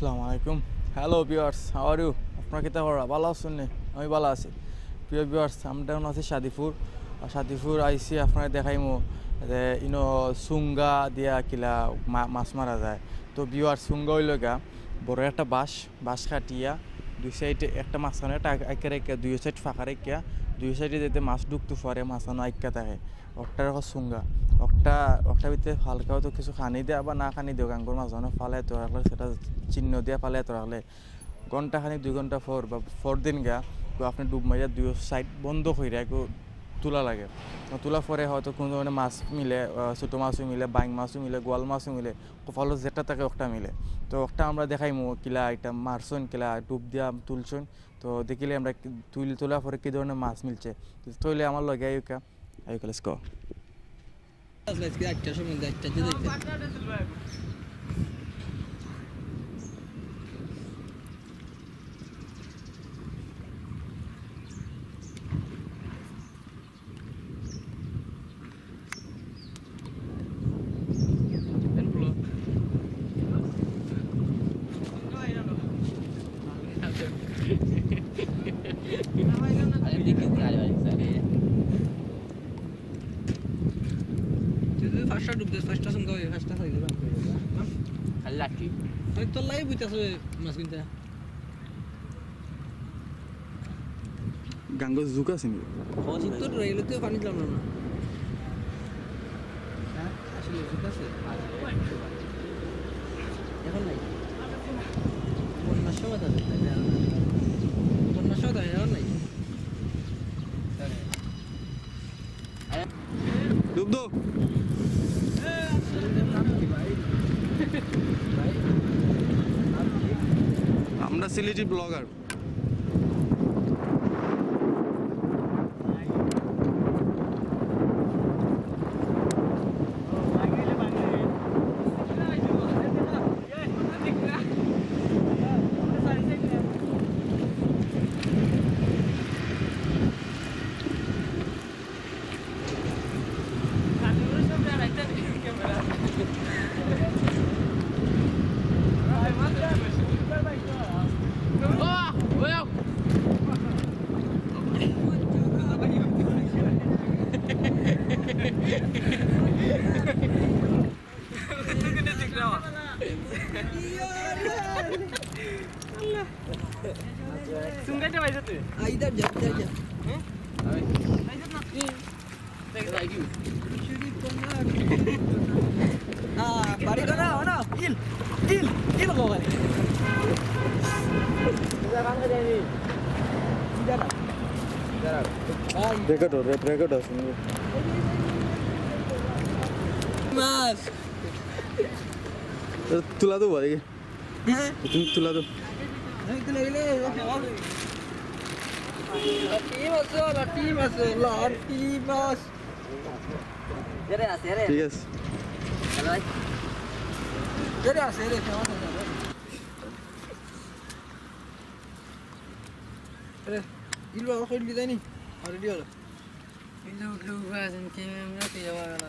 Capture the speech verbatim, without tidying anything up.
আসসালামু আলাইকুম। Hello viewers, how are you? আপনারা কিতা কররা? ভালা আছইন নি? আমি ভালা আছি। প্রিয় viewers, আমরা এখন আছি শাদিপুর। আর শাদিপুর আইছি, আপনারে দেখাইমু যে ইনো চুঙ্গা দিয়া কিলা মা-, মাছ মারা যায়। তো viewers, চুঙ্গা অইলো গিয়া বড় একটা বাঁশ, বাঁশ কাটিয়া দুই সাইডে একটা মাঝখানো একটা আঁক-, আঁকিয়া রাখিয়া, দুই সাইড ফাঁকা রাখিয়া, দুই সাইডে যাতে মাছ ঢুকতো পারে, মাঝখানো আইক্কা থাকে। অকটারে কয় চুঙ্গা। অকটা, অকটার ভিতরে হালকা অয়তো কিছু খানি দেয়, আবার না খানি দেয়, গাঙ্গর মাঝখানো ফালাইয়া থোয়া রাখলে, সেটা চিহ্ন দিয়া ফালাইয়া থোয়া রাখলে, ঘন্টা খানিক, দুই ঘন্টা পর বা পরদিন গিয়া, তো আপনে ডুব মারিয়া দুই সাইড বন্ধ করিয়া একটু তুলা লাগে। তো তুলার পরে হয়তো কুনু ধরনের মাছ মিলে, আহ, ছোট মাছও মিলে, বাইং মাছও মিলে, গোয়াল মাছও মিলে, কপালো যেটা থাকে অকটা মিলে। তো অকটা আমরা দেখাইমু কিলা ইটা মারছইন, কিলা ডুব দিয়া তুলছইন। তো দেখিলে আমরা কি-, তুল-, তুলার পরে কি ধরনের মাছ মিলছে। তো তাইলে আমার লগে আইউক্কা, আইউক্কা, let's go। আজকে আটটার সময়, আটটার দিকে যাইতে। তুই যদি পাঁচটা ডুব দেস, পাঁচটা চুঙ্গা অইবো, পাঁচটা খাই দিবা। খালি লাঠি। ওই তোর লাই বুঝতে আছে মাছ কিনতে। গাঙ্গো জুক আছে নি? জুক তো রইল, তুই পানি দিলাম না। হ্যাঁ, আসলে জুক আছে। এখন নাই। বন্যার সময় তো আছে। বন্যার সময় তো এখন নাই। ডুব দো। আমরা সিলেটি ব্লগার। सुंगाच्या पाहिजे तू. आ, इधर जा, इधर जा. হ্যাঁ? পাইছত না? দেখ, দেখ, ইউ. চুরি করলা. আ, বাড়ি করা, হো না? কিল, কিল, কিল কো ভাই. ইধর আ. ইধর আ. ভাই. ব্রেকেট হো, ব্রেকেট হো, শুনবে. মাছ. এ, তুলা তো ভাই. হ্যাঁ? তুমি তুলা তো. এই তুলে গেলে, ওকে, ওকে. টিম আছে, ওলা টিম আছে, ওলা টিম আছে. এরে আছে, এরে. ঠিক আছে. হ্যালো ভাই. এরে আছে, এরে, কেমন আছে? এরে, ইলু আমার কইল বিদায় নি. Already হলো. ইলু উঠলো, উঠলো, আছেন, কি আমরা কি যাওয়া গেল?